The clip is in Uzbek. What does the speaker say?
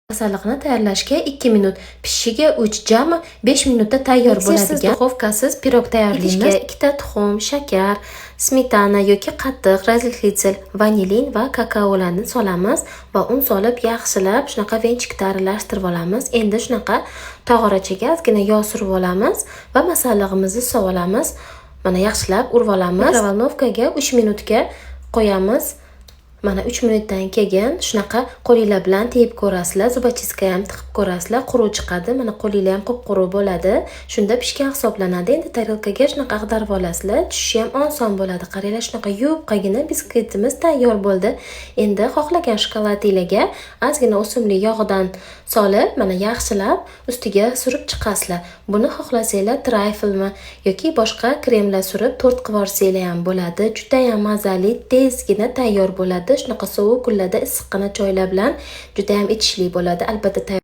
Masalliqni tayyorlashga 2 minut, pishishiga 3, jami 5 minutda tayyor Miksersiz, bo'ladigan duxovkasiz pirog tayyorlaymiz. Idishga 2 ta tuxum, shakar, smetana yoki qatiq, разрыхлитель, vanilin va kakaolarni solamiz va un solib, yaxshilab shunaqa венчик da aralashtirib olamiz. Endi shunaqa tog'orachaga ozgina yog' surib olamiz va masallig'imizni solib olamiz. Mana, yaxshilab urib olamiz. Микроволновка ga 3 minutga qo'yamiz. Mana, 3 minutdan keyin shunaqa qo'linglar bilan tegib ko'rasizlar, зубочистка ham tiqib ko'rasizlar, quruq chiqadi. Mana, qo'linglar ham qup-quruq bo'ladi. Shunda pishgan hisoblanadi. Endi tarelkaga shunaqa ag'darib olasizlar, tushishi ham oson bo'ladi. Qaranglar, shunaqa yupqagina biskvitimiz tayyor bo'ldi. Endi xohlagan shokoladinglarga ozgina o'simlik yog'idan solib, mana, yaxshilab ustiga surib chiqasizlar. Buni xohlasanglar trayflmi yoki boshqa kremlar surib tort qilib yuborsanglar ham bo'ladi. Judayam mazali, tezgina tayyor bo'ladi. Shunaqa sovuq kunlarda issiqqina choylar bilan judayam ichishli bo'ladi. Albatta.